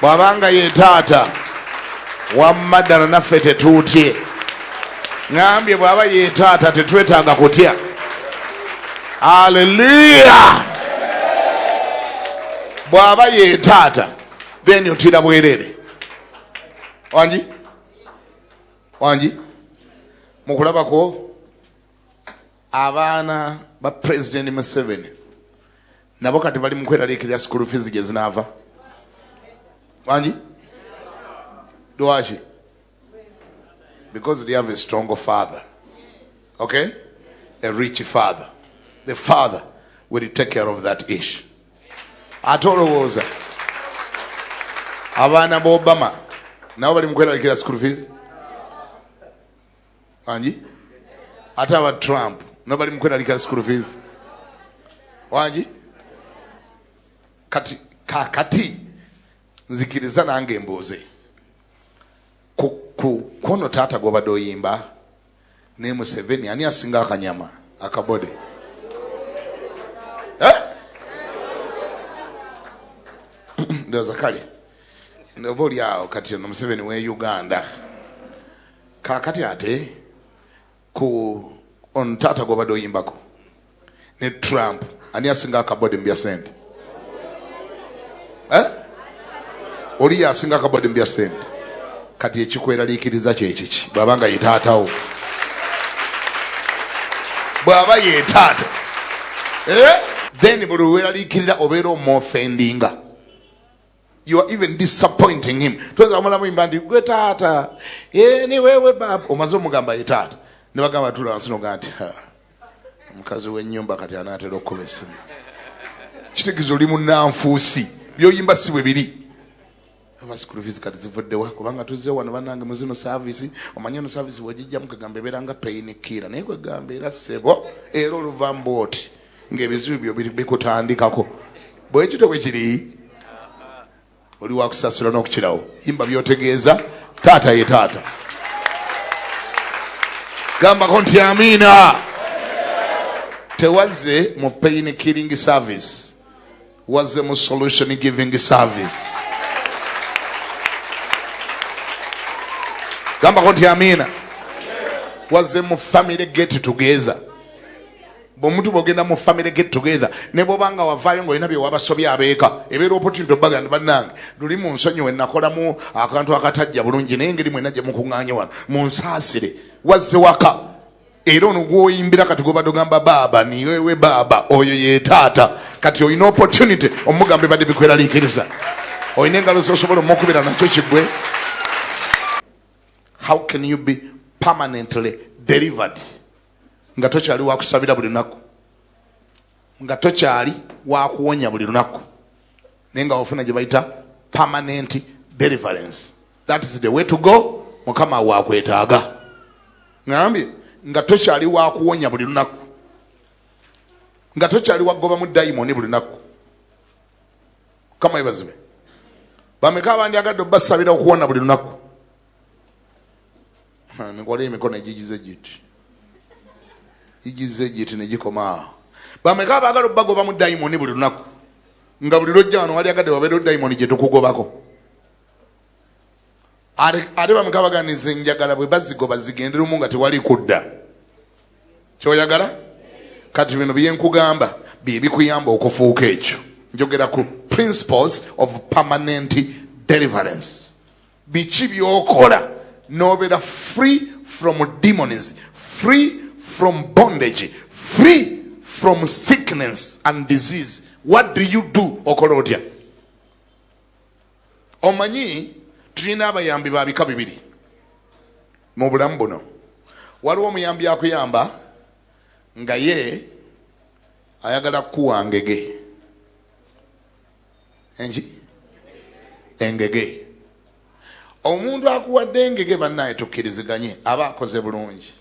Bw'abanga ye taata, wamma ddala naffe tetuutye. Ŋambye bw'aba ye taata, tetwetaaga kutya. Aleluya! Bw'aba ye taata, then otira bwerere. Wangi wangi, mukulabako abaana ba President Museveni nabo kati bali mukweraliikirira school fees gye zinaava. Wangi, lwaki? Because they have a strong father, okay, a rich father. The father will take care of that issue. Ate olowooza abaana ba Obama nabo bali mukweraliikirira school fees? Wangi? Ate aba Trump nabo bali mukweraliikirira school fees? Wangi? Kati kakati nzikiriza nange mbuuze ku kono taata gwobadde oyimba ne Museveni, ani asinga akanyama akabode, eh? Ndowooza kale oba oli awo kati ono Museveni we Uganda. Kakati ate ku ono taata gwobadde oyimbako ne Trump, ani asinga akabode mu bya sente, eh? Oli yasinga akabode mu bya sente. Kati ekikweraliikiriza kyekiki bw'aba nga ye taatawo? Bw'aba ye taata, eh? Then buli lweraliikirira obeera omuoffendinga. You are even disappointing him. Toyinza kumala muyimba nti gwe taata, eh, ni wewe baba. Omaze omugamba ye taata, ne bagamba tula wansi, nogaa nti, "Ha, omukazi w'ennyumba kati anaatera okukuba essimu." Kitegeeza oli munanfuusi, byoyimba si bwe biri. Aba school fees kati zivuddewa? Kubanga tuzze wano bannange mu zino service, omanye eno service bwegijjamu kegamba ebeera nga pain killer, naye kwegamba era ssebo era oluva mbooti ng'ebizibu byo bikutandikako. Bwekito bwe kiri, oli wakusasula n'okukirawo. Yimba byotegeeza, taata ye taata. Gambako nti amiina. Tewazze mu pain killing service, wazze mu solution giving service. Gambako nti amiina. Wazze mu family get together. Bwomuntu bwogenda mu family get together, ne bwobanga wavaayo ngaolina bye wabasobya abeeka, ebeera opportunity obaga nti, "Bannange, luli mu nsonyiwe, nakolamu akantu akatajja bulungi, naye engeri mwena gye mukuŋŋaanye wano, munsaasire." Wazze waka, era ono gwoyimbira kati gwobadde ogamba baaba niwewe baaba, oyo ye taata. Kati olina opportunity omugamba ebadde bikweraliikiriza. Olina engalo zosobola omukubira nakyo kigwe. How can you be permanently delivered nga tokyali wakusabira buli lunaku, nga tokyali wakuwonya buli lunaku, naye nga wafuna gye bayita permanent deliverance? That is the way to go. Mukama wakwetaaga. Ngambye nga tokyali wakuwonya buli lunaku, nga tokyali wagobamu dayimoni buli lunaku. Kama yebazibe. Bameka abandyagadde obasabira okuwona buli lunaku? Waliwo emikono egigize giti, gigize giti negikoma awo. Bameka abaagala obagobamu dayimoni buli lunaku, nga buli lwojja wano wali agadde wabeerewo dayimoni gye tukugobako? Ate bameka baganiza enjagala bwe bazigoba zigenderemu nga tewali kudda? Kyoyagala kati bino byenkugamba bye bikuyamba okufuuka ekyo. Njogera ku principles of permanent deliverance. Biki byokola nobeera free from demons, free from bondage, free from sickness and disease? What do you do? Okola otya? Omanyi tulina abayambi ba bika bibiri mu bulamu buno. Waliwo omuyambi akuyamba nga ye ayagala kukuwa ngege enki, engege. Omuntu akuwadde engege, bannaye tukkiriziganye, aba akoze bulungi,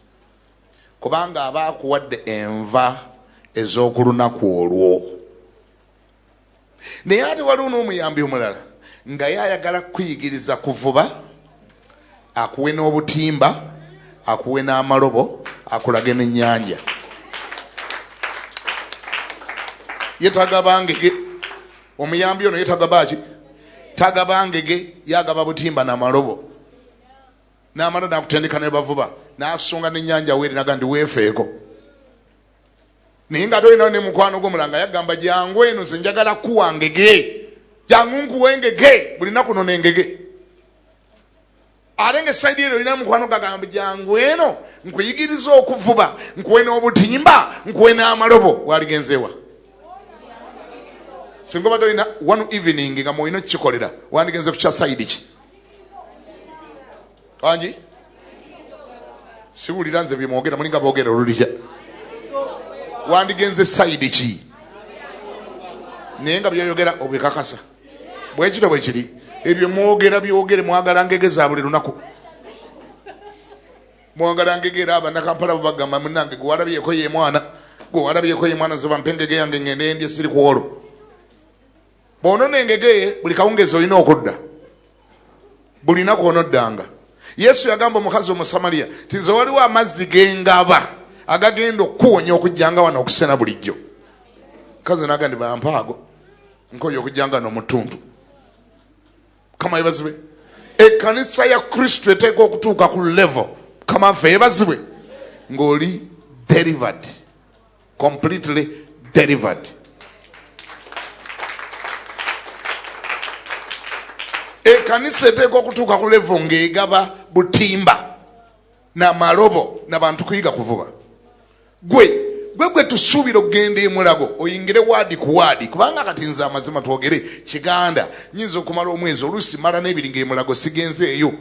kubanga aba akuwadde enva ez'oku lunaku olwo. Naye ate waliwo n'omuyambi omulala nga ye ayagala kukuyigiriza kuvuba, akuwe n'obutimba, akuwe n'amalobo, akulage n'ennyanja. Yetagaba ngege. Omuyambi ono yetagaba ki? Tagaba ngege, yagaba butimba na malobo. N'amala n'akutendeka ne bavuba, n'asunga n'ennyanja weeri naga nti weefeeko. Naye nga tolinawo ne mukwano gwo mulanga yagamba jangu eno nze njagala kuwa ngege. Jangu nkuwe ngege, buli nnaku nona engege. Ate nga esayidi ero olina mukwano gagamba jangu eno nkuyigiriza okuvuba, nkuwe n'obutimba, nkuwe n'amalobo. Waligenzeewa? Singa obadde olina one evening nga mwolina okukikolera, wandigenze ku kya sayidi ki? Wangi? Siwulira nze byemwogera, mulinga boogera olulija. Wandigenze sayidi ki? Naye nga byoyogera obikakasa. Bwekito bwe kiri. Ebyo mwogera byogere, mwagala ngege za buli lunaku. Mwagala ngege era abannakampala bo bagamba munnange gwe walabyeko ye mwana, gwe walabyeko ye mwana, nze bampe engege yange ngende ndye siri ku olwo. Bw'onona engege buli kawungeezi olina okudda. Buli lunaku onoddanga. Yesu yagamba omukazi Omusamaliya nti nze waliwo amazzi g'engaba agagenda okukuwonya okujjanga wano okusena bulijjo. Mukazi n'agamba nti bampa ago, nkoye okujjanga n'omutuntu. Mukama yeebazibwe. Ekkanisa ya Kristo eteekwa okutuuka ku level, Mukama waffe yeebazibwe, ng'oli delivered, completely delivered. Ekkanisa eteekwa okutuuka ku level ng'egaba butimba na malobo na bantu kuyiga kuvuba. Gwe gwe gwe tusuubira okugenda emulago oyingire waadi ku waadi, kubanga kati nze amazima twogere kiganda nyinza okumala omwezi oluusi mala n'ebiri ng'emulago sigenzeeyo,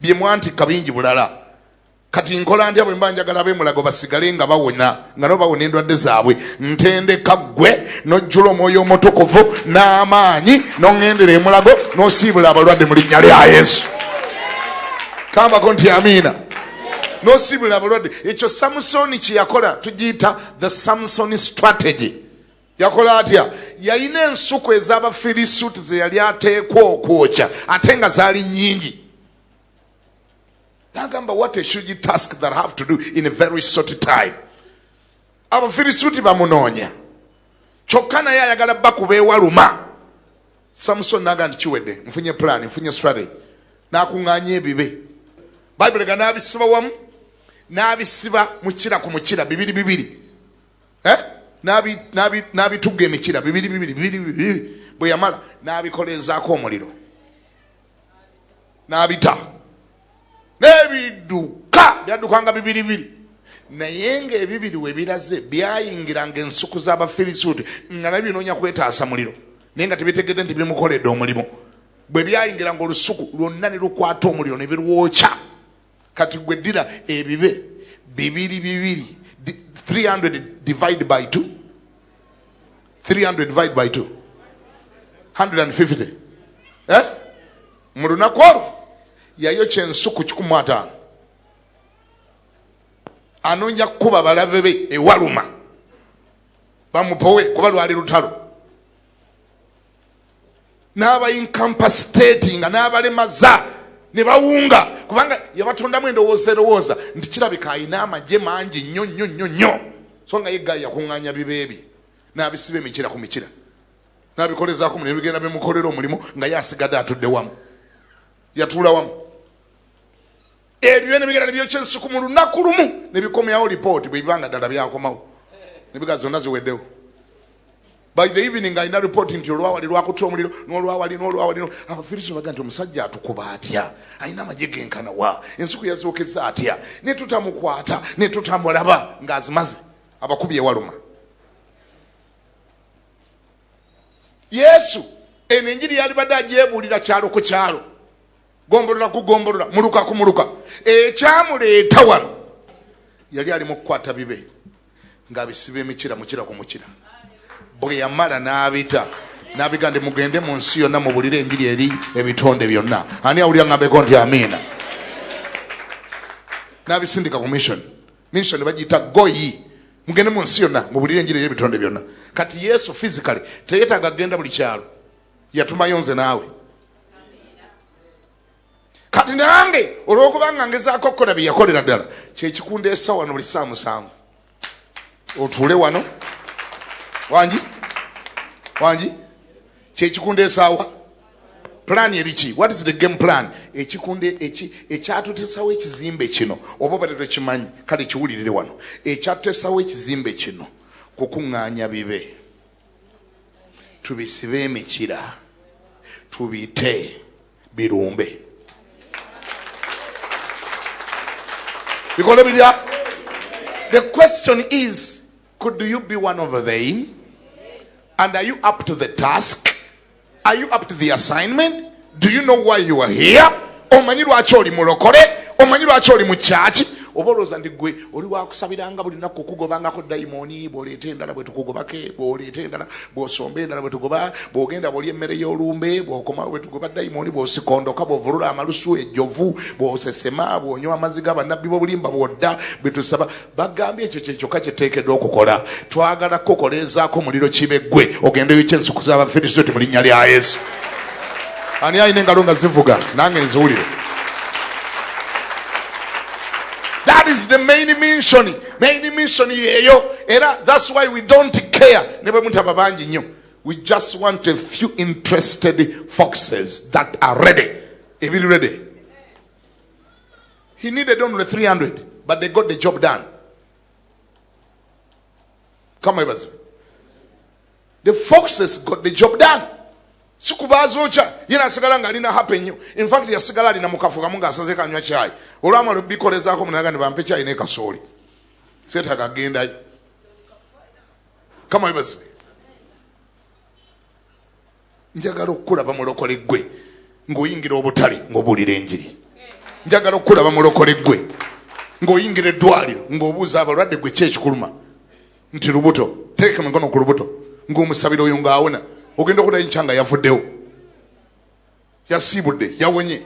bye mwantikka bingi bulala. Kati nkola ntya bwe mba njagala ab'emulago basigale nga bawona, nga nabo bawona endwadde zaabwe? Ntendeka ggwe n'ojjula omwoyo omutukuvu n'amaanyi n'oŋŋendera emulago n'osiibula abalwadde mu linnya lya Yesu. Kambako nti amiina. N'osiibula abalwadde. Ekyo Samusoni kye yakola tugiyita the Samson strategy. Yakola atya? Yalina ensuku ez'Abafirisuuti ze yali ateekwa okwokya ate nga zaali nnyingi. N'agamba what a huge task that I have to do in a very short time. Abafirisuuti bamunoonya kyokka naye ayagala bakuba ewaluma. Samson n'agamba nti kiwedde, nfunye plan, nfunye strategy. N'akuŋŋaanya ebibe. Bayibuli ega n'abisiba wamu, n'abisiba mukira ku mukira bibiri bibiri. N'abituga emikira bibiri bibiri bibiri bibiri. Bwe yamala n'abikolezaako omuliro. N'abita. N'ebidduka byaddukanga bibiri bibiri. Naye ng'ebibiri we biraze byayingiranga ensuku z'Abafirisuuti nga nabyo binoonya kwetaasa muliro, naye nga tebitegedde nti bimukoledde omulimu. Bwe byayingiranga olusuku lwonna ne lukwata omuliro ne birwokya. Kati gwe ddira ebibe bibiri bibiri, 300 divide by 2, 300 divide by 2, 150. Mu lunaku olwo yayokya ensuku kikumi mu ataano. Anoonya kukuba balabe be ewaluma bamupowe kuba lwali lutalo. N'aba incapacitating nga n'abalemaza ne bawunga, kubanga yabatondamu endowooza erowooza nti kirabika alina amagye mangi nnyo nnyo nnyo nnyo, so nga ye gayi yakuŋŋaanya bibe bye n'abisiba emikira ku mikira n'abikolezaako ne bigenda bimukolera omulimu nga ye asigadde atudde wamu, yatuula wamu. Ebyo ne bigenda ne byokya ensuku mu lunaku lumu ne bikomyawo lipooti bwe biba nga ddala byakomawo ne biga zonna ziweddewo. By the evening alina report nti olwawali lwakutte omuliro n'olwawali n'olwawali. Abafirisuuti baga nti omusajja atukuba atya, alina amagye genkana wa, ensuku yazookeza atya, ne tutamukwata ne tutamulaba ng'azimaze abakubi ewaluma. Yesu eno enjiri yalibadde agyebuulira kyalo ku kyalo, gombolola ku gombolola, muluka ku muluka. Ekyamuleeta wano yali ali mu kukwata bibe ng'abisiba emikira mukira ku mukira. Bwe yamala n'abita n'abiga nti mugende mu nsi yonna mubulire enjiri eri ebitonde byonna. Ani awulira ngambeko nti amiina? N'abisindika ku mission. Mission bagiyita goyi, mugende mu nsi yonna mubulire enjiri eri ebitonde byonna. Kati Yesu physically teyetaaga kugenda buli kyalo, yatumayo nze naawe. Kati nange olw'okubanga ngezaako okukola bye yakolera ddala, kyekikundeesa wano buli ssaawa 7 otuule wano wangi wangi, kyekikundeesaawa Plan eriki? What is the game plan? Ekikunde ekyatutesawo ekizimbe kino, oba obadde tokimanyi, kale kiwulirire wano. Ekyatutesawo ekizimbe kino kukuŋŋaanya bibe, tubisibe emikira, tubite birumbe, bikole birya. The question is, could you be one of them? And are you up to the task? Are you up to the assignment? Do you know why you are here? Omanyi lwaki oli mulokole? Omanyi lwaki oli mu kyaki? Oba olowooza nti gwe oli wakusabiranga buli lunaku kukugobangako dayimooni, bw'oleeta endala bwe tukugobako, bw'oleeta endala bw'osomba endala bwe tugoba, bw'ogenda bw'olya emmere y'olumbe, bw'okomawo bwe tugoba dayimooni, bw'osikondoka, bw'ovulula amalusu, ejjovu, bw'osesema, bw'onywa amazzi g'abannabbi b'obulimba, bw'odda bwe tusaba. Bagambye ekyo kye kyokka kye tuteekeddwa okukola. Twagala kukukoleezaako muliro kibe ggwe ogende oyokye ensuku z'Abafirisuuti mu linnya lya Yesu. Ani alina engalo nga zivuga nange nziwulire? That is the main mission. Main mission yeeyo, era that's why we don't care ne bwe mutaba bangi nnyo. We just want a few interested foxes that are ready. Ebiri ready. He needed only 300, but they got the job done. Come on, the foxes got the job done. Sikubaazokya ye nasigala ng'alina happy nnyo. In fact yasigala alina mukafu kamu ng'asaze kanywa kyayi, olwamala obikolezaako munaga ne bampe kyayi ne kasooli, seetaaga agendayo. Kama webazibe, njagala okukulaba mulokole ggwe ng'oyingira obutale ng'obuulira enjiri. Njagala okukulaba mulokole ggwe ng'oyingira eddwaliro ng'obuuza abalwadde, gwe ki ekikuluma? Nti lubuto. Teeka emikono ku lubuto ng'omusabira oyo ng'awona. Ogenda okudayo nkya nga yavuddewo, yasiibudde, yawonye.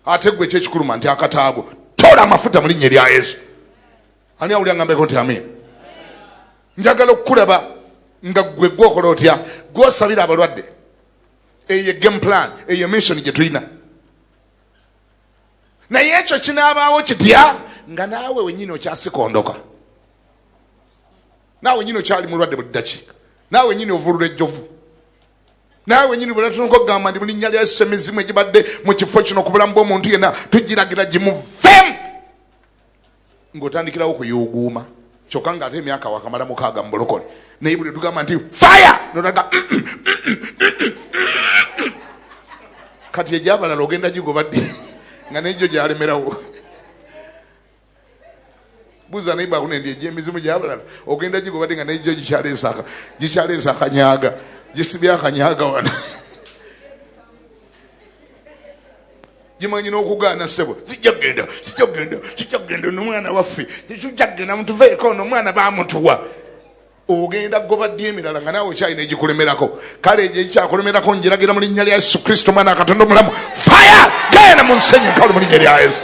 Ate gwe ki ekikuluma? Nti akataago. Tola amafuta mu linnya erya Yesu. Ani awulira ngambeko nti amiina? Njagala okukulaba nga gwe gwokola otya, gwosabira abalwadde. Eyo game plan, eyo mission gye tulina. Naye ekyo kinaabaawo kitya nga naawe wenyini okyasikondoka, naawe nyini okyali mulwadde buli ddakiika, naawe nyini ovulula ejjovu, naawe nyini bwelatunuka okugamba nti mulinnya lya Yesu emizimu egibadde mu kifo kino ku bulamu bw'omuntu yenna tugiragira gimuveemu, ng'otandikirawo kuyuuguuma, kyokka ng'ate emyaka wakamala 6 mu bulokole, naye buli tugamba nti fire notaga kati egyabalala ogenda gigoba ddi nga negyo gyalemerawo? Buuza naye bakunendi egy'emizimu gyabalala ogenda gigoba ddi nga negyo gikyaleesa akanyaga, gisibye akanyaga wano, gimanyi n'okugaana, ssebo sijja kugenda, sijja kugenda, sijja kugenda, nomwana waffe sijja kugenda, mutuveeko, nomwana bamutuwa. Ogenda kugoba ddi emirala nga naawe okyalina egikulemerako? Kale egyo ekikyakulemerako njiragira mu linnya lya Yesu Kristo omwana wa Katonda omulamu, fire, genda mu nsenyi enkalu mu linnya lya Yesu,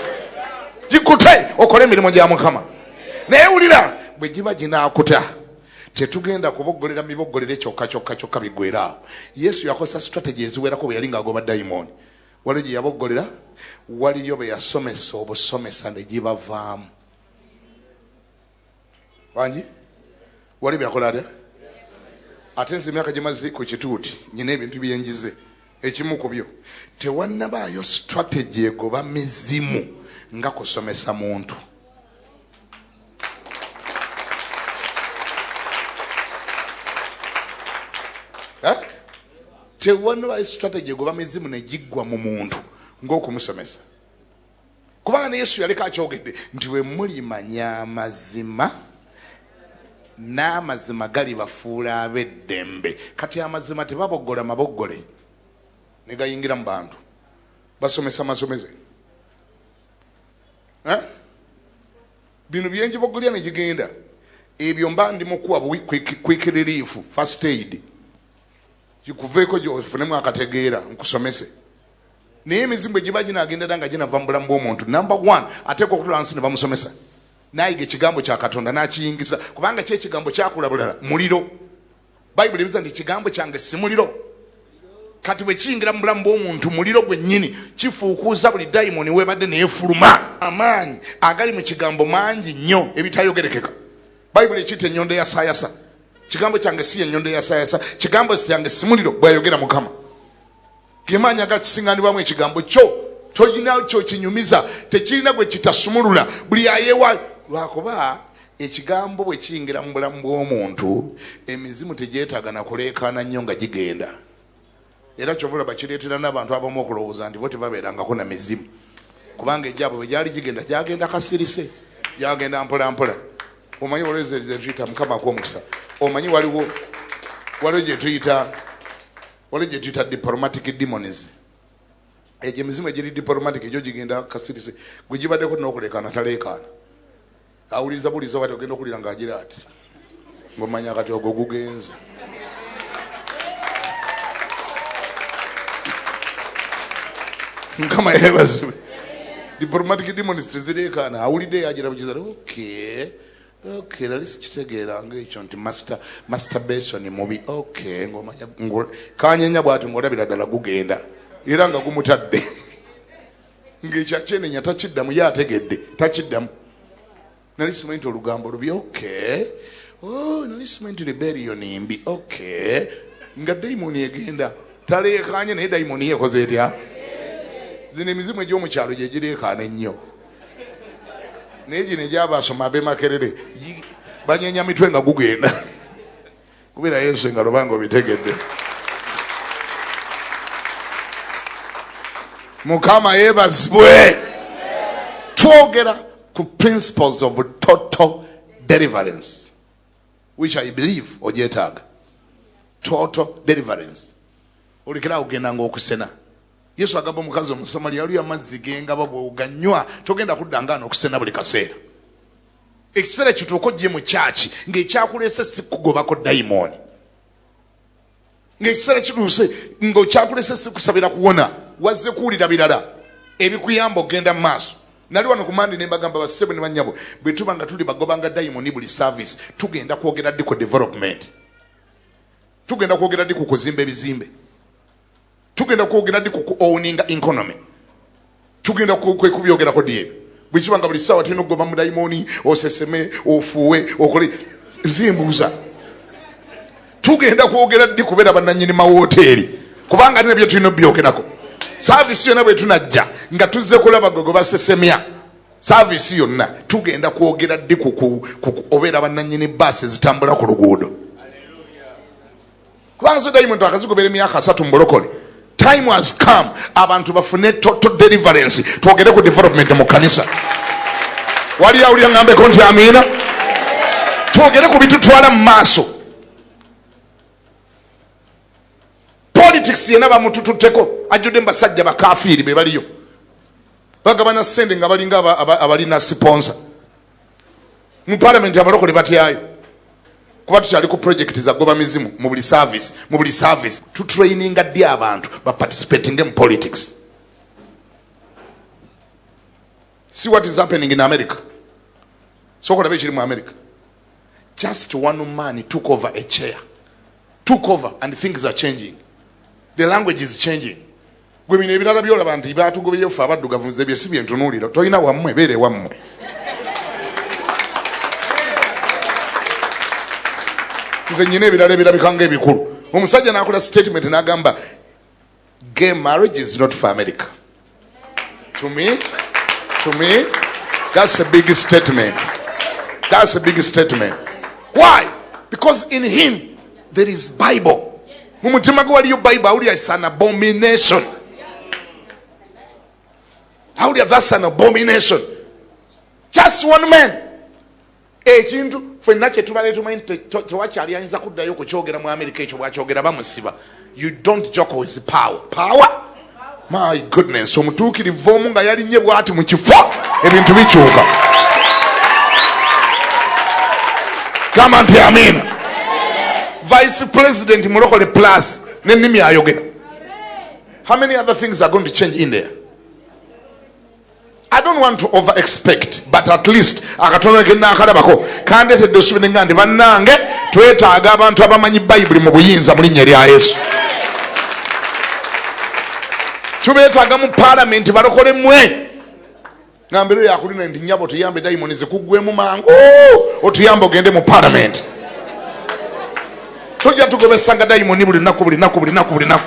gikute okole emirimu gya Mukama. Naye wulira, bwe giba ginaakuta tetugenda kuboggolera miboggolere kyokka kyokka kyokka biggwera awo. Yesu yakozesa strategy eziwerako bwe yali ng'agoba dayimooni. Waliyo gye yaboggolera, waliyo be yasomesa obusomesa ne gibavaamu. Wangi wali byakola atya? Ate nze emyaka gyemaze ku kituuti nyina ebintu byenjize. Ekimu ku byo, tewannabaayo strategy egoba mizimu nga kusomesa muntu. Tewannabaayo strategy egoba mizimu ne giggwa mu muntu ng'okumusomesa, kubanga ne Yesu yaleka akyogedde nti bwe mulimanya amazima, n'amazima galibafuula ab'eddembe. Kati amazima tebaboggola maboggole ne gayingira mu bantu, basomesa masomese. Bino byenjibogolya ne gigenda, ebyo mba ndi mukuwa quick relief, first aid, gikuveeko ofunemu akategeera nkusomese. Naye emizimu bwe giba ginagenda dda nga ginava mu bulamu bw'omuntu, number one ateekwa okutula nsi ne bamusomesa nayiga ekigambo kya Katonda n'akiyingiza, kubanga ki ekigambo kyakula bulala muliro. Bayibuli ebiza nti ekigambo kyange si muliro. Kati bwe kiyingira mu bulamu bw'omuntu muliro gwennyini, kifuukuuza buli dayimoni webadde neyefuluma. Amaanyi agali mu kigambo mangi nnyo ebitayogerekeka. Bayibuli ekiyita ennyondo eyasaayasa. Kigambo kyange si ennyondo eyasaayasa, kigambo kyange si muliro, bw'ayogera Mukama. Gemaanyi agakisinganibwamu ekigambo kyo tolina kyokinyumiza, tekirina gwe kitasumulula, buli ayewa. Lwakuba ekigambo bwe kiyingira mu bulamu bw'omuntu, emizimu tegyetaaga na kuleekaana nnyo nga gigenda. Era kyova olaba kireetera n'abantu abamu okulowooza nti bo tebabeerangako na mizimu, kubanga egyabwe bwe gyali gigenda, gyagenda kasirise, gyagenda mpolampola. Omanyi waliwo zetuyita, Mukama akuwa omukisa, omanyi waliwo gyetuyita diplomatic demons. Egyo emizimu egiri diplomatic egyo gigenda kasirise, gwe gibaddeko n'okuleekaana taleekaana, awuliriza buliza bati ogenda okuwulira ng'agira ati, ng'omanya kati ogwo gugenze. Mukama yeebazibwe. Diplomatic demons tezireekaana, awulidde yagira bukiza, okay okay, nali sikitegeeranga ekyo nti masturbation mubi. Okay, ng'omanya kanyenya bw'ati ng'olabira ddala gugenda, era nga gumutadde ng'ekyakyenenya takiddamu, ye ategedde takiddamu. Nali simanyi nti olugambo lubi. Okay, oh, nali simanyi nti rebellion mbi. Okay, nga dayimoni egenda taleekaanye, naye dayimoni yekoze etya? Zino emizimu egy'omukyalo gye gireekaana ennyo, naye gino egy'abasoma ab'e Makerere banyenya mitwe nga gugenda. Kubira Yesu engalo banga obitegedde. Mukama yeebazibwe. Twogera ku principles of total deliverance, which I believe ogyetaaga. Total deliverance, olekera okugenda ng'okusena. Yesu agamba omukazi Omusamaliya, waliyo amazzi gengaba, bw'oganywa togenda kudda ngaano okusena buli kaseera. Ekiseera kituuka ojje mu kyaki ng'ekyakuleese si kugobako dayimooni, ng'ekiseera kituuse ng'okyakuleese si kusabira kuwona, wazze kuwulira birala ebikuyamba okugenda mu maaso. Nali wano ku Mande ne mbagamba, bassebo ne bannyabo, bwe tuba nga tuli bagobanga dayimoni buli service, tugenda kwogera ddi ku development? Tugenda kwogera ddi ku kuzimba ebizimbe? Tugenda kwogera ddi ku owninga economy? Tugenda kubyogerako ddi ebyo? Bwe kiba nga buli ssaawa tulina okugoba mu dayimoni, oseseme, ofuuwe, okole, nze mbuuza, tugenda kwogera ddi kubeera bannannyini mawoteeri? Kubanga ate nabyo tulina obyogerako. Service yonna bwe tunajja nga tuzze kulaba gwe gwe basesemya service yonna, tugenda kwogera ddi ku obeera bannannyini baasi ezitambula ku luguudo? Kubanga so dayimoni twakazigobera emyaka 30 mu bulokole. Time has come abantu bafune total deliverance, twogere ku development mu kanisa. Wali awulira ngambeko nti amiina? Twogere ku bitutwala mu maaso. Politics yena bamutututteko, ajjudde mu basajja bakafiiri be baliyo bagabana ssente nga balinga abalina sponsor mu parliament. Abalokole batyayo kuba tukyali ku project za goba mizimu mu buli service. Mu buli service tutraininga ddi abantu baparticipatinge mu politics? See what is happening in America. Sokola ekiri mu America. Just one man took over a chair, took over, and things are changing, the language is changing. Gwe bino ebirala byolaba nti batugobeyo ffe abaddugavu, nze bye si byentunuulira. Tolina wammwe, beere wammwe. Nze nyina ebirala ebirabika nga ebikulu. Omusajja n'akola statement n'agamba, "Gay marriage is not for America." To me that's a big statement. That's a big statement. Why? Because in him there is Bible. Mu mutima gwe waliyo Bible. Awulira it's an abomination. Awulira that's an abomination. Just one man. Ekintu ffenna kyetubale tumanyi tewakyali ayinza kuddayo kukyogera mu Amerika, ekyo bwakyogera bamusiba. You don't joke with power. Power, my goodness. Omutuukirivu omu nga yalinye bwati mu kifo, ebintu bikyuka. Gamba nti amiina. Vice president mulokole, plus nennimi ayogera. How many other things are going to change in there? I don't want to over expect, but at least akatono ke naakalabako kandeetedde essuubi nga nti bannange twetaaga abantu abamanyi Bayibuli mu buyinza mu linnya lya Yesu. Tubeetaaga mu paalamenti, balokole mmwe. Ngambero yakulina nti nyabo, tuyambe dayimoni zikuggwemu mangu, otuyambe ogende mu paalamenti. Tojja tugobesanga dayimoni buli lunaku, buli naku, buli naku, buli naku.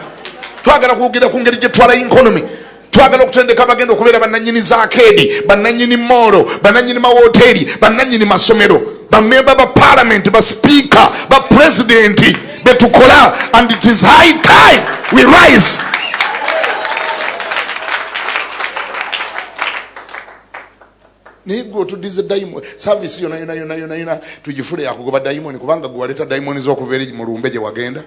Twagala kwogera ku ngeri gye twala economy. Twagala okutendeka abagenda okubeera bannanyini zaakeedi, bannanyini moolo, bannanyini mawoteeri, bannanyini masomero, bamemba ba parliament, ba speaker, ba pulezidenti betukola. And it is high time we rise. Naye gwe otudize dayimoni service yona yona yona yona yona tugifule yakugoba dayimoni, kubanga gwe waleeta dayimoni z'okuva eri mu lumbe gye wagenda.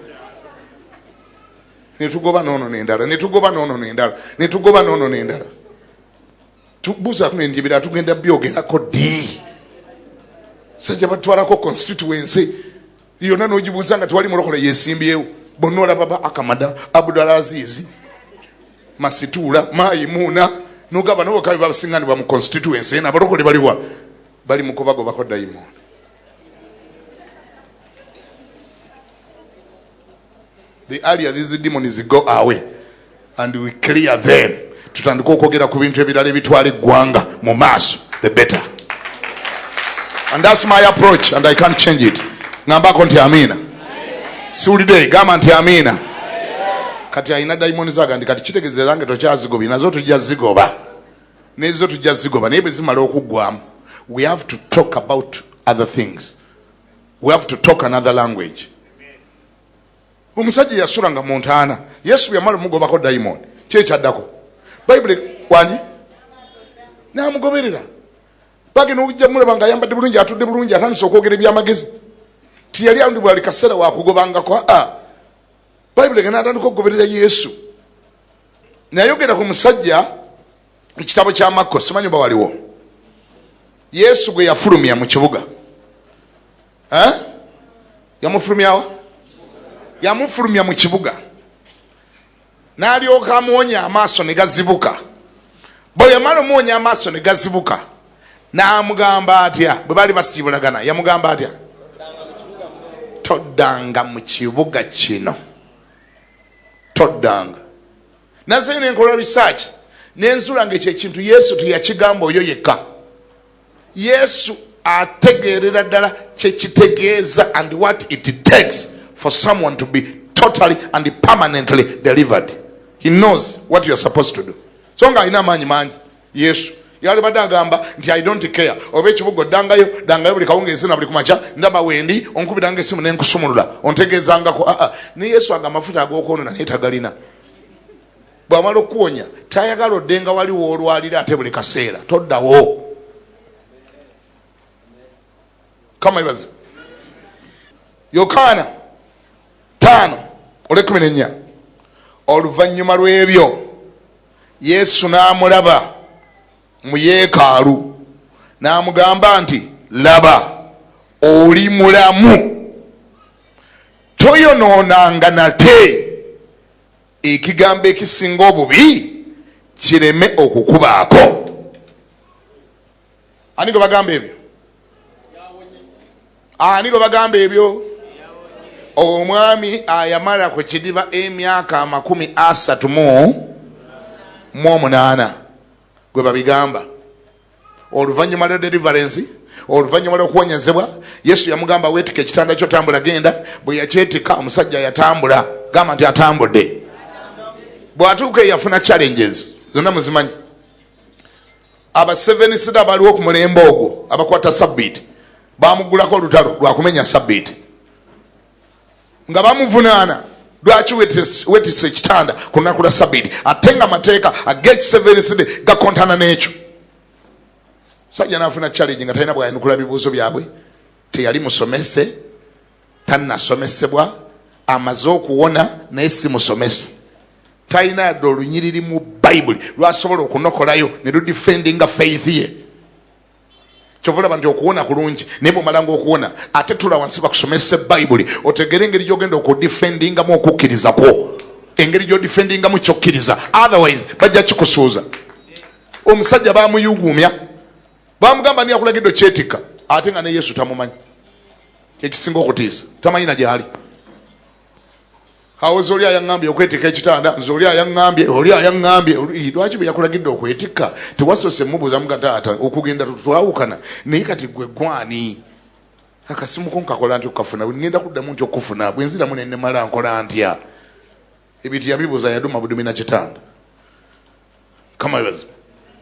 Netugoba noono nendala, netugoba noono nendala, netugoba noono nendala. Buuza nendibira tugenda byogerako ddi? Sajja batwalako constituency yonna n'ogibuuza nga tewali mulokole yesimbyewo. Bonna olaba ba Akamada, Abdulaziz, Masituula, Mayimuuna, nogaba nabo kabi basinganibwa mu constituency eno. Abalokole baliwa? Bali mu kubagobako dayimoni. The earlier these demons go away and we clear them, tutandike okwogera ku bintu ebirala ebitwala eggwanga mu maaso, the better. And that's my approach and I can't change it. Ngambako nti amiina. Siwulidde, gamba nti amiina. Kati alina dayimoni zaga ndi kati kitegeeza zange tokyazigobye, nazo tujja zigoba, nezo tujja zigoba. Naye bwe zimala okuggwamu, we have to talk about other things, we have to talk another language. Omusajja yasulanga mu ntaana, Yesu bwe yamala omugobako dayimoni, kyekyaddako Bayibuli wangi namugoberera. Bagenda okujja mulaba nga ayambadde bulungi, atudde bulungi, atandise okwogera ebyamagezi. Tiyali andi bwali kaseera wakugobangako. Aa, Bayibuli genda atandika okugoberera Yesu. Nayogera ku musajja mu kitabo kya Makko, simanyi oba waliwo, Yesu gwe yafulumya mu kibuga. Eh? Yamufulumyawa, yamufulumya mu kibuga n'alyoka amuwonya amaaso ne gazibuka. Bwe yamala omuwonya amaaso ne gazibuka, n'amugamba atya? Bwe baali basiibulagana, yamugamba atya? Toddanga mu kibuga kino, toddanga. Nazeyo nenkola research nenzula nga ekyo ekintu Yesu teyakigamba oyo yekka. Yesu ategeerera ddala kyekitegeeza and what it takes for someone to be totally and permanently delivered. He knows what you are supposed to do. So nga alina amaanyi mangi, Yesu yalibadde agamba nti, "I don't care oba ekibuga oddangayo, dangayo buli kawungeezi na buli kumakya, ndaba wendi onkubiranga esimu nenkusumulula ontegeezangako." Aa, ne Yesu aga amafuta ag'okwonona naye tagalina. Bwamala okuwonya tayagala oddenga wali woolwalira ate buli kaseera. Toddawo. Kama ibazi Yokaana 5:14. Oluvannyuma lw'ebyo Yesu n'amulaba mu yeekaalu n'amugamba nti, "Laba, oli mulamu, toyonoonanga nate, ekigambo ekisinga obubi kireme okukubaako." Ani gwe bagamba ebyo? Ani gwe bagamba ebyo? Omwami ayamala ku kidiba emyaka 38 gwe babigamba. Oluvannyuma lwa deliverance, oluvannyuma lw'okuwonyezebwa, Yesu yamugamba, "Weetika ekitanda kyo, tambula, genda." Bwe yakyetika, omusajja yatambula. Gamba nti atambudde. Bw'atuuka eyafuna challenges zonna muzimanyi. Abasevenisida abaliwo ku mulembe ogwo abakwata sabbiiti bamugulako olutalo lwakumenya sabbiiti, nga bamuvunaana, "Lwaki wetise ekitanda ku lunaku lwa sabbiiti?" Ate nga amateeka ag'ekiseveniside gakontana n'ekyo. Sajja nafuna challenge nga talina bwayanukula bibuuzo byabwe. Teyali musomese, tannasomesebwa, amaze okuwona naye si musomese, talina yadde olunyiriri mu Bayibuli lwasobola okunokolayo ne ludefendinga faith ye. Kyova olaba nti okuwona kulungi, naye bwomalanga okuwona ate tula wansi bakusomesa Bayibuli, otegere engeri gyogenda okudefendingamu okukkiriza kwo, engeri gyodefendingamu kyokkiriza. Otherwise bajja kikusuuza. Omusajja bamuyugumya, bamugamba, "Ni akulagidde okyetikka?" Ate nga ne Yesu tamumanyi. Ekisinga okutiisa, tamanyi na gyali. Awoza, "Oli ayaŋŋambye okwetikka ekitanda, nze oli ayaŋŋambye, oli ayaŋŋambye." Lwaki bwe yakulagidde okwetikka tewasoose mubuuza muga, "Taata, okugenda twawukana, naye kati gwe gwani? Akasimu ko nkakola nti okukafuna? Ngenda kuddamu nti okufuna bwe nziramu nenemala nkola ntya?" Ebintu yabibuuza, yaduma budumi na kitanda. Kama webazi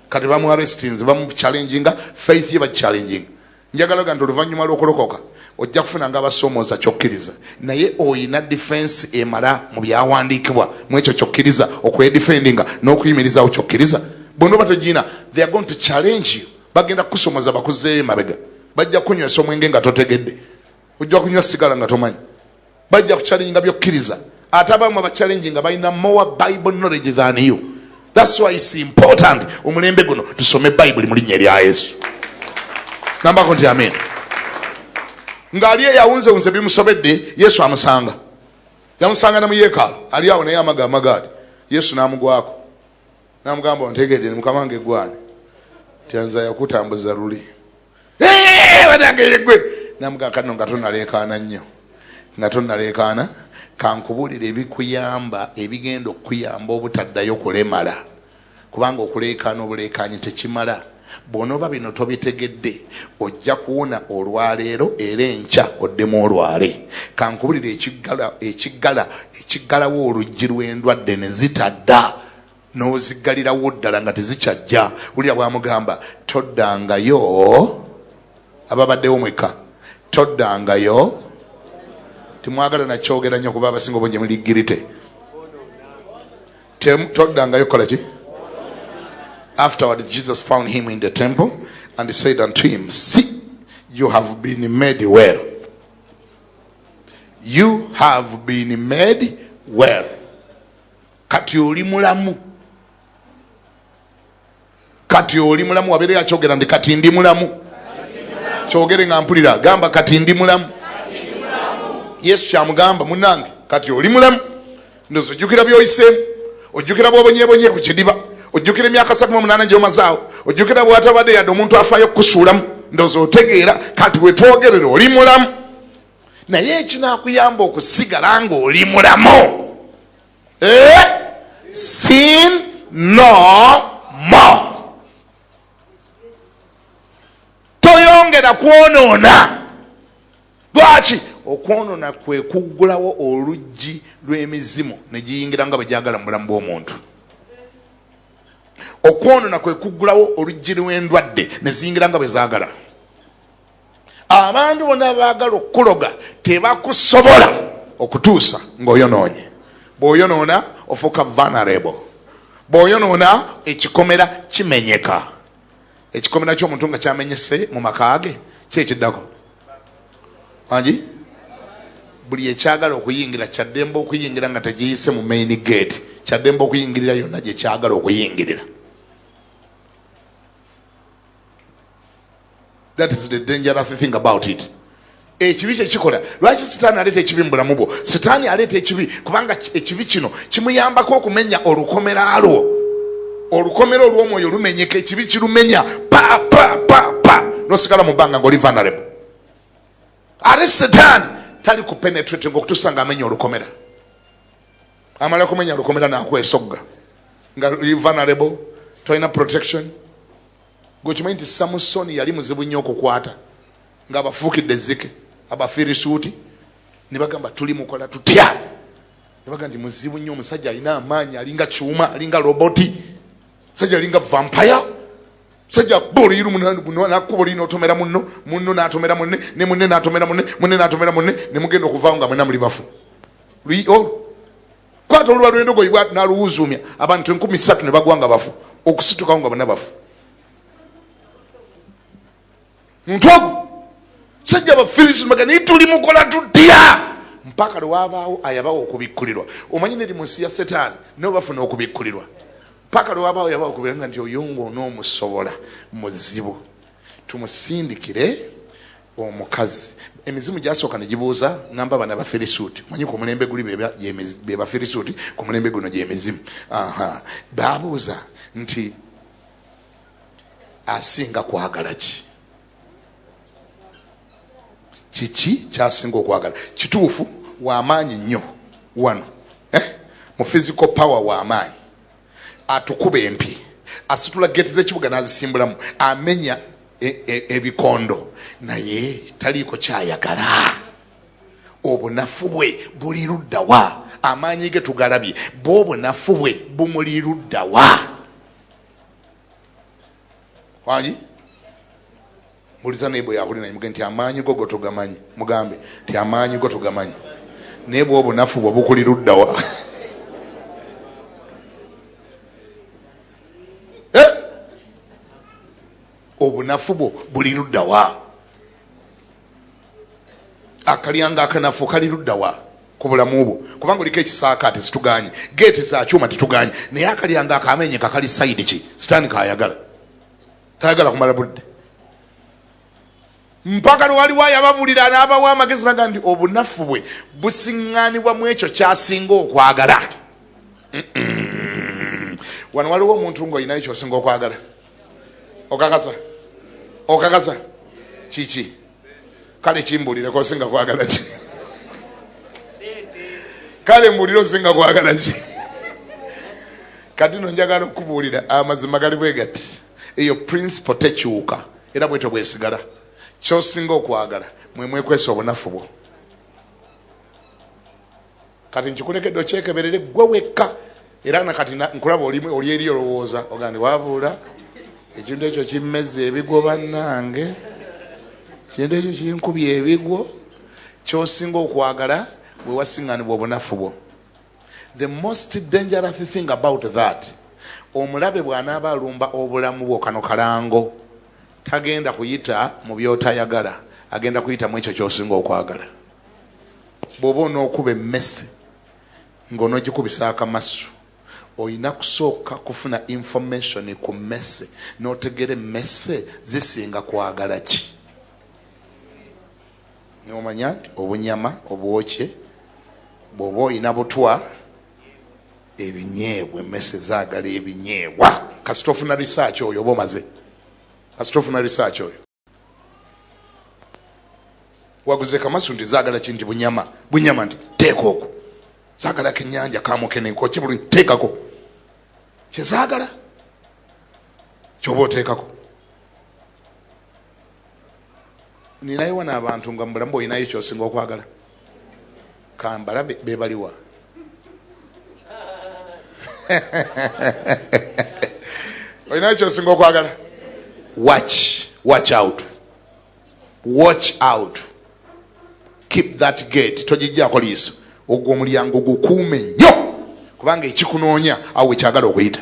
kati bamu arrestinze, bamu challenginga faith ye, bachallenginga. Njagala ga nti oluvannyuma lw'okulokoka ojja kufuna nga abasoomooza kyokkiriza, naye oyina defense emala mu byawandiikibwa mu ekyo kyokkiriza okwedefendinga n'okuyimirizawo kyokkiriza. Bw'onooba togiina, they are going to challenge you. Bagenda kukusomooza bakuzzeeyo emabega. Bajja kukunywesa omwenge nga totegedde, ojja kunywa sigala nga tomanyi. Bajja kuchallenginga byokkiriza, ate abamu abachallenginga balina more Bible knowledge than you. That's why it's important omulembe guno tusome Bayibuli mu linnya erya Yesu. Nambako nti amen. Ng'ali eyawunzewunze bimusobedde, Yesu amusanga, yamusanga ne mu yeekaalu ali awo, naye amaga amagaali. Yesu n'amugwako n'amugamba, "Ontegedde mukama wange egwane tyanza yakutambuza luli banange yegwe." Namugamba, "Kano nga tonaleekaana nnyo, nga tonaleekaana, kankubuulira ebikuyamba, ebigenda okukuyamba obutaddayo kulemala, kubanga okuleekaana obuleekaanyi tekimala. Bw'onooba bino tobitegedde, ojja kuwona olwaleero era enkya oddemu olwale. Kankubulira ekiggala ekiggala ekiggalawo oluggi lw'endwadde ne zitadda, n'oziggalirawo ddala nga tezikyajja." Wulira bw'amugamba, "Toddangayo." Ababaddewo mwekka, toddangayo. Timwagala nakyogera nnyo kuba abasinga obungi muli guilty. Toddangayo kukola ki? Afterwards Jesus found him in the temple and said unto him, "See, you have been made well. You have been made well." Kati oli mulamu, kati oli mulamu. Wabeere yakyogera nti kati ndi mulamu. Kyogere nga mpulira, gamba, "Kati ndi mulamu." Yesu kyamugamba, "Munange, kati oli mulamu. Ndozi ojjukira byoyiseemu, ojjukira bwobonyebonye ku kidiba, ojjukira emyaka 38 gyomazaawo, ojjukira bwatabadde yadde omuntu afaayo okukusuulamu. Ndozi otegeera kati wetwogerera oli mulamu. Naye ekinakuyamba okusigala ng'oli mulamu, eh? Sin no more. Toyongera kwonoona." Lwaki? Okwonoona kwe kuggulawo oluggi lw'emizimu ne giyingira nga bwe gyagala mu bulamu bw'omuntu. Okwonoona kwe kuggulawo oluggi lw'endwadde ne ziyingira nga bwe zaagala. Abantu bonna baagala okukuloga, tebakusobola okutuusa ng'oyonoonye. Bw'oyonoona ofuuka vulnerable. Bw'oyonoona ekikomera kimenyeka. Ekikomera ky'omuntu nga kyamenyese mu maka ge, kyekiddako angi buli ekyagala okuyingira kyaddembe okuyingira nga tegiyise mu main gate, kyaddembe okuyingirira yonna gye kyagala okuyingirira. That is the dangerous thing about it. Ekibi kyekikola. Lwaki Sitaani aleeta ekibi mu bulamu bwo? Sitaani aleeta ekibi kubanga ekibi kino kimuyambako okumenya olukomera lwo. Olukomera olw'omwoyo lumenyeka, ekibi kirumenya pa pa pa pa, nosigala mu bbanga ngaoli vulnerable. Ate Sitaani tali ku penetrating okutuusa nga amenya olukomera. Amala kumenya lukomera nakwesogga nga oli vulnerable, tolina protection. Gwekimanyi nti Samusoni yali muzibu nnyo okukwata, ng'abafuukidde ezzike Abafirisuuti ne bagamba, "Tuli mukola tutya?" Ne bagamba nti, "Muzibu nnyo, omusajja alina amaanyi, alinga kyuma, alinga roboti, musajja alinga vampire, musajja akuba oluyiru nakuba oluyi n'otomera munno, munno n'atomera munne, ne munne n'atomera munne, munne n'atomera munne, ne mugenda okuvaawo nga mwena muli bafu." Luyi olwo kwata oluba lw'endogoyi n'aluwuzuumya, abantu 3000 ne bagwa nga bafu, okusitukawo nga bonna bafu. Muntu ogwo sajja Bafirisi baga, "Naye tuli mukola tutya?" Mpaka lwe wabaawo ayabawo okubikkulirwa. Omanyi neri mu nsi ya Setaani nabo bafuna okubikkulirwa. Paka lwe wabaawo yabawo okubikkulirwa nti oyo ng'onoomusobola muzibu, tumusindikire omukazi. Emizimu gyasooka ne gibuuza, ngamba bana Bafirisuuti, omanyi ku mulembe guli be Bafirisuuti, ku mulembe guno gyemizimu. Aha, babuuza nti, "Asinga kwagala ki? Kiki kyasinga okwagala?" Kituufu wamaanyi nnyo wano, eh? Mu physical power wamaanyi, atukuba empi, asitula geti z'ekibuga n'azisimbulamu, amenya ebikondo, naye taliiko kyayagala. Obunafu bwe buli luddawa? Amaanyi ge tugalabye, bwe obunafu bwe bumuli luddawa? Wangi mbuliza naye bwe yabuli naye muge nti amaanyi go gotogamanyi, mugambe nti amaanyi go togamanyi, naye bwe obunafu bwe bukuli luddawa? Obunafu bwo buli luddawa? Akalyanga akanafu kali luddawa ku bulamu bwo? Kubanga oliko ekisaakaate, situganye, geeti za kyuma tetuganye, naye akalyanga akamenyeka kali side ki? Sitaani kayagala, tayagala kumala budde mpaka lwaliwo ayababulira n'abawa amagezi naga nti obunafu bwe busiŋŋaanibwa mu ekyo kyasinga okwagala. Wano waliwo omuntu ng'olinayo kyosinga okwagala? Okakasa? Okakasa kiki? Kale kimbulireko, osinga kwagala ki? Kale mbulire, osinga kwagala ki? Kati no njagala okukubuulira amazima gali bwe gati, eyo principle tekyuka era bwetyo bwesigala. Kyosinga okwagala mwe mwekwesa obunafu bwo. Kati nkikulekedde okyekeberere gwe wekka. Era nakati nkulaba oli eri olowooza oga nti wabuula ekintu ekyo kimmeza ebigwo, bannange, ekintu ekyo kinkubye ebigwo. Kyosinga okwagala bwe wasiŋŋanibwa obunafu bwo. The most dangerous thing about that, omulabe bw'anaaba alumba obulamu bwo, kano kalango, tagenda kuyita mu byotayagala, agenda kuyita mu ekyo kyosinga okwagala. Bw'oba onookuba emmese ng'onoogikubisa akamasu, olina kusooka kufuna information ku mmese n'otegera emmese zisinga kwagala ki, nomanya nti obunyama obwokye, bw'oba olina butwa, ebinyeebwa, emmese zaagala ebinyeebwa. Kasita ofuna research oyo oba omaze. Kasita ofuna research oyo, waguze kamasu nti zaagala ki? Nti bunyama. Bunyama, nti teeka okwo. Zaagala kenyanja kamukene nkoki bulungi, teekako. Kyezaagala kyoba oteekako. Ninayo wano abantu nga mubulamu bwolinayo kyosinga okwagala, kambalabe bebaliwa. Olinayo kyosinga okwagala? Watch out, watch out. Keep that gate, togijjako liiso. Ogwo omulyango gukuume nnyo, kubanga ekikunoonya awo wekyagala okuyita.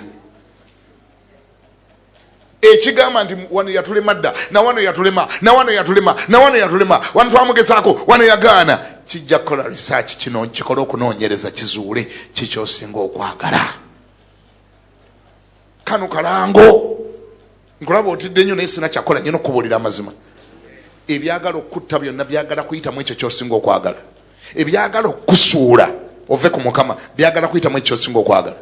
Ekigamba nti wano yatulema dda, nawano yatulema, nawano yatulema, nawano yatulema, wano twamugezaako, wano yagaana, kijja kukola research kino, kikole okunoonyereza, kizuule kikyosinga okwagala. Kano kalango, nkulaba otidde nnyo, naye sina kyakola nyina okubuulira amazima. Ebyagala okutta byonna byagala kuyitamu ekyo kyosinga okwagala. Ebyagala okukusuula ove ku Mukama byagala kuyitamu ekyo kyosinga okwagala,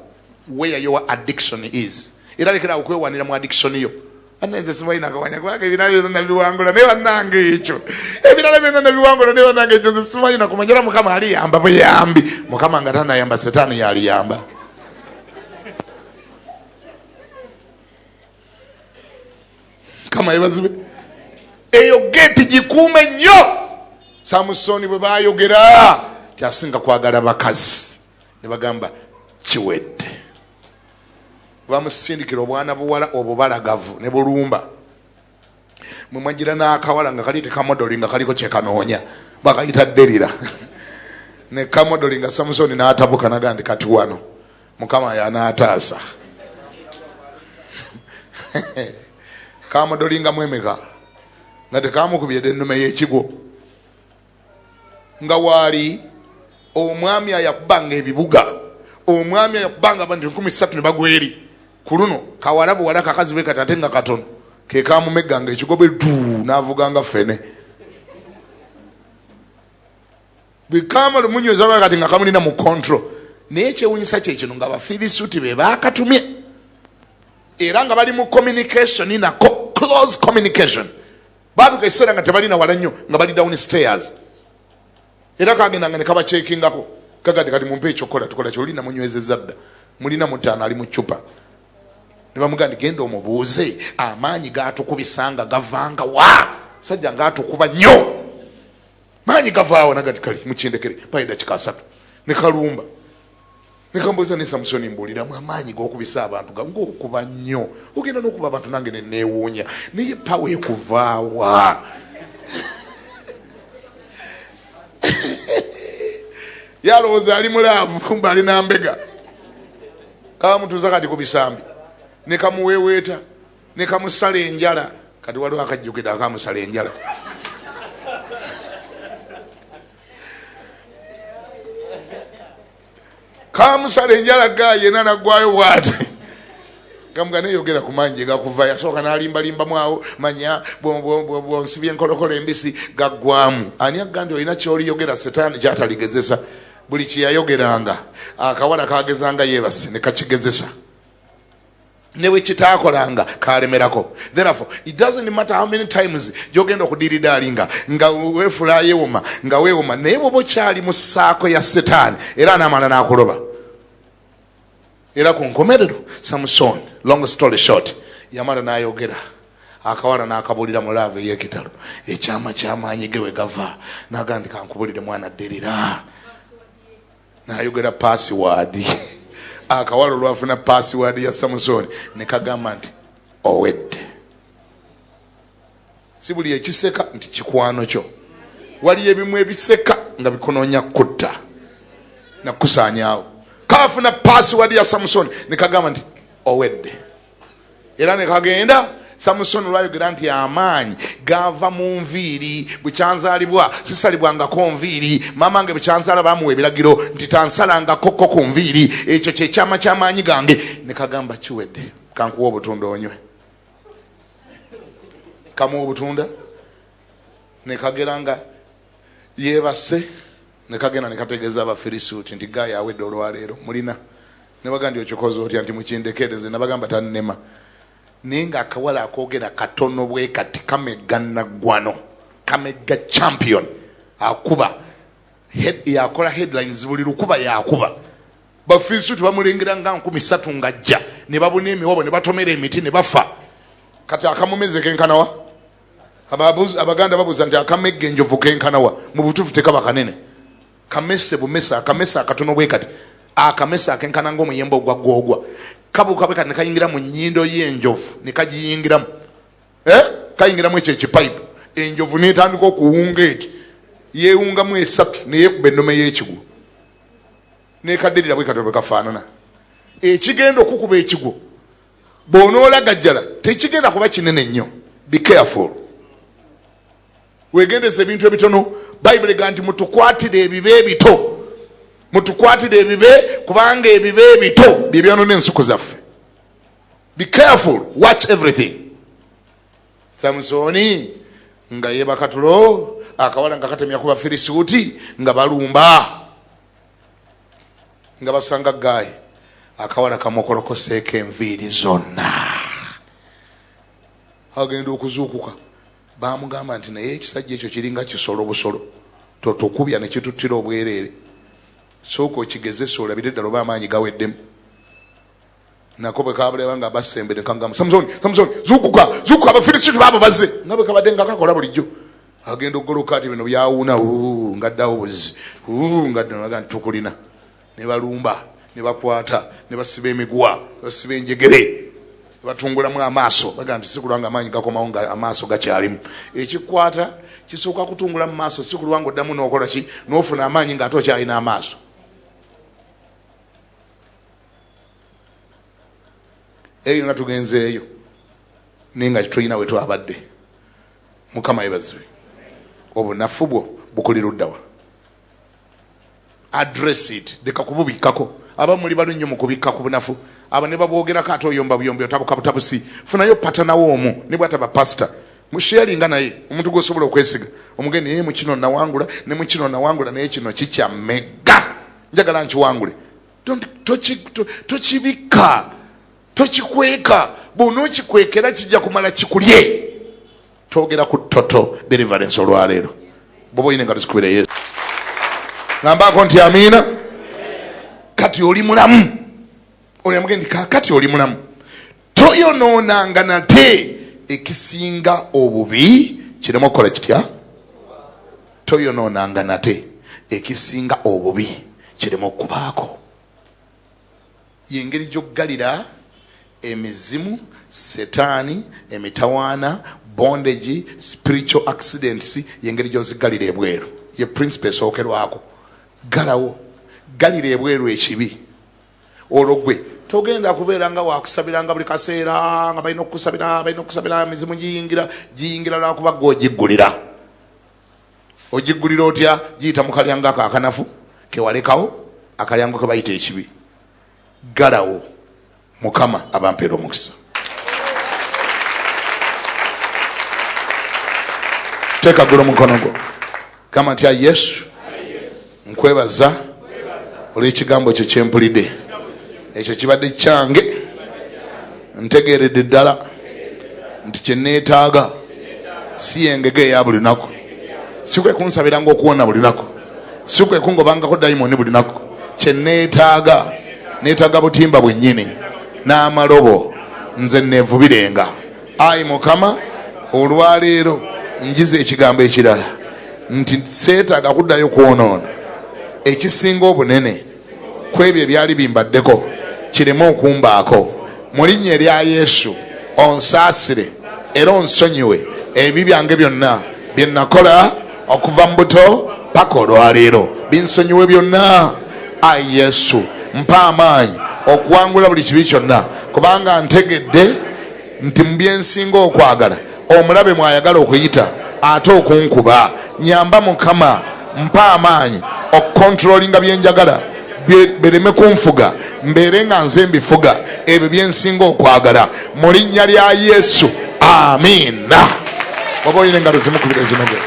where your addiction is. Era lekera okwewanira mu addiction yo. Nze sibalina kawanya, kubanga ebirala byonna nabiwangula, naye bannange ekyo, ebirala byonna nabiwangula, naye bannange ekyo nze simanyi nakumanya. Era Mukama aliyamba buyambi. Mukama nga tanayamba, Setaani yaliyamba. Mukama yebazibe. Eyo geeti gikuume nnyo. Samusoni bwe bayogera kyasinga kwagala bakazi, ne bagamba kiwedde. Bamusindikira obwana buwala obubalagavu ne bulumba. Mwe mwagira n'akawala nga kali tekamodoli, nga kaliko kyekanoonya, bakayita Derira, ne kamodoli nga Samusoni n'atabuka naga nti kati wano Mukama yanaataasa. Kamodolingamu emeka nga tekamukubye ennume y'ekigwo, nga waali omwami ayakubanga ebibuga, omwami ayakubanga abantu 3000 ne bagweri ku luno kawala buwala kakazi bwe kati, ate nga katono kekamumeganga ekigobe du n'avuganga ffene. Bwekamala omunyweza kati nga kamulina mu control. Naye ekyewunyisa kyekino, nga Abafirisuuti be bakatumye era nga bali mu communication nako, close communication. Batuka ekiseera nga tebalina wala nnyo, nga bali down stairs, era kagendanga ne kabakyekingako kagati kati mumpe ekyokukola, tukola kyoli namunywezezza dda, mulina mutaano ali mu cupa. Ne bamugaa nti genda omubuuze amaanyi gatukubisanga gavanga wa, sajja ngaatukuba nnyo, maanyi gavaawo? Nagati kali mukindekere paye dakika 30. Ne kalumba. Nekambuuza ne Samusoni, mbuuliramu amaanyi g'okubisa abantu ng'okuba nnyo, ogenda n'okuba abantu nange ne neewuunya, naye pawa ekuvaawa? Yalowooza ali mulaavu, kumbe ali nambega. Kamutuuza kati ku bisambi ne kamuweeweeta ne kamusala enjala. Kati waliwo akajjukidde akamusala enjala. Kamusala enjala ga yena naggwayo bwati kamuga neyogera ku maanyi gye gakuva. Yasooka n'alimbalimbamu awo, manya bwonsibye enkolokolo embisi gaggwamu. Ani agga nti olina kyoliyogera setaani kyataligezesa? Buli kyeyayogeranga akawala kagezanga yeebase ne kakigezesa, ne bwe kitaakolanga kalemerako. Therefore it doesn't matter how many times gyogenda okudiridaalinga nga weefula yeewoma nga weewoma, naye bwoba okyali mu ssaako ya setaani era anaamala n'akuloba. Era ku nkomerero Samusoni, long story short, yamala n'ayogera akawala n'akabulira mu love ey'ekitalo ekyama ky'amaanyi ge we gava, n'agamba nti kankubulire mwana dderera, n'ayogera password. Akawala olwafuna password ya Samusoni ne kagamba nti owedde. Si buli ekiseka nti kikwano kyo, waliyo ebimu ebiseka nga bikunoonya kutta nakusaanyaawo. Kafuna password ya Samusoni ne kagamba nti owedde, era ne kagenda. Samusoni olwayogera nti amaanyi gava mu nviiri, bwekyanzaalibwa sisalibwangako nviiri, maama nge bwekyanzaala bamuwa ebiragiro nti tansalangakoko ku nviiri, ekyo kyekyama ky'amaanyi gange. Ne kagamba kiwedde, kankuwa obutunda onywe. Kamuwa obutunda ne kagera nga yeebase, ne kagenda ne kategeeza Abafirisuuti nti gaaya awedde olwaleero mulina. Ne baga nti okikoze otya? Nti mukindekere nze nabagamba tannema. Naye ng'akawala akoogera katono bwe kati, kamegga naggwano, kamegga champion, akuba yakola headlines buli lukuba yakuba. Bafirisuuti bamulengera nga 3,000 ng'ajja, ne babuna emiwabo ne batomera emiti ne bafa. Kati akamumeze kenkanawa? Abaganda babuuza nti akamegga enjovu kenkanawa? Mu butuufu tekaba kanene, kamese bumese, akamese akatono bwe kati, akamese akenkana ng'omuyembe ogwa googwa, kabuuka bwe kati ne kayingira mu nnyindo y'enjovu ne kagiyingiramu. Kayingiramu ekyo ekipayipu, enjovu n'etandika okuwunga eti, yeewungamu esatu neyeekuba ennome y'ekigwo nekaddirira bwe kati bwe kafaanana. Ekigenda okukuba ekigwo bw'onoolagajjala tekigenda kuba kinene nnyo. Be careful, wegendeza ebintu ebitono. Bayibuli ega nti mutukwatire ebibe ebito, mutukwatire ebibe, kubanga ebibe ebito bye byonona ensuku zaffe. Be careful, watch everything. Samusoni nga yeebaka tulo, akawala nga katemya ku Bafirisuuti nga balumba, nga basanga gaayi akawala kamukolokoseeko enviiri zonna. Agenda okuzuukuka bamugamba nti naye ekisajja ekyo kiringa kisolo busolo, totukubya ne kituttira obwereere, sooka okigezesa olabire ddala oba amaanyi gaweddemu. Nako bwe kabuleba nga basembere kagamba, Samusoni, Samusoni, zuukuka, zuukuka, Abafilisiti baabo bazze, nga bwe kabadde nga kakola bulijjo. Agenda okugoloka ati bino byawuuna nga ddawo buzzi nga ddaga nti tukulina. Ne balumba ne bakwata ne basiba emiguwa ne basiba enjegere ne batungulamu amaaso, baga nti sikulwa nga amaanyi gakomawo nga amaaso gakyalimu. Ekikwata kisooka kutungula mu maaso, sikulwa nga oddamu n'okola ki n'ofuna amaanyi ng'ate okyalina amaaso. Eyo yonna tugenzeeyo naye nga tulina we twabadde. Mukama yebazibwe. Obunafu bwo bukuli luddawa? Address it, leka kububikkako. Aba muli balu nnyo mu kubikka ku bunafu, abo ne babwogerako ate oyomba buyombi otabuka butabusi. Funayo patanawo omu, ne bwataba pasita, musharinga naye, omuntu gw'osobola okwesiga, omugende naye mu kino nawangula ne mu kino nawangula, naye kino kikyamegga, njagala nkiwangule. Tokibikka, tokikweka, bw'onookikwekera kijja kumala kikulye. Twogera ku total deliverance olwaleero. Bwoba oyina engalo zikubira Yesu, ngambaako nti amiina. Kati oli mulamu, oli amugendi kakati oli mulamu, toyonoonanga nate ekisinga obubi kireme okukola kitya? Toyonoonanga nate ekisinga obubi kireme okubaako. Yengeri gy'oggalira emizimu, setaani, emitawaana, bondage, spiritual accidents, yengeri gy'oziggalira ebweru. Ye principle esookerwako. Ggalawo, ggalira ebweru ekibi. Olwo gwe togenda kubeera nga wakusabiranga buli kaseera, nga balina okukusabira, balina okukusabira. Emizimu giyingira, giyingira lwakuba gwe ogiggulira. Ogiggulira otya? Giyita mu kalyango ako akanafu kewalekawo, akalyango ke bayita ekibi. Ggalawo. Mukama abampeera omukisa. Teeka ggulu omukono gwo, gamba nti, ayi Yesu, nkwebaza olw'ekigambo kyo kyempulidde. Ekyo kibadde kyange. Ntegeeredde ddala nti kye neetaaga si yengege eya buli lunaku, si kwe kunsabiranga okuwona buli lunaku, si kwe kungobangako dayimoni buli lunaku. Kye neetaaga, neetaaga butimba bwennyini n'amalobo, nze neevubirenga. Ayi Mukama, olwaleero njiza ekigambo ekirala nti seetaaga kuddayo kwonoona. Ekisinga obunene ku ebyo ebyali bimbaddeko kireme okumbaako. Mu linnya erya Yesu, onsaasire era onsonyiwe ebibi byange byonna bye nakola okuva mu buto paka olwaleero. Binsonyiwe byonna. Ayi Yesu, mpa amaanyi okuwangula buli kibi kyonna, kubanga ntegedde nti mu byensinga okwagala omulabe mwayagala okuyita ate okunkuba. Nyamba Mukama, mpa amaanyi okukontrolinga byenjagala bireme kunfuga, mbeere nga nze mbifuga ebyo byensinga okwagala. Mu linnya lya Yesu, amiina. Oba oyina engalo zimukubira zinoge.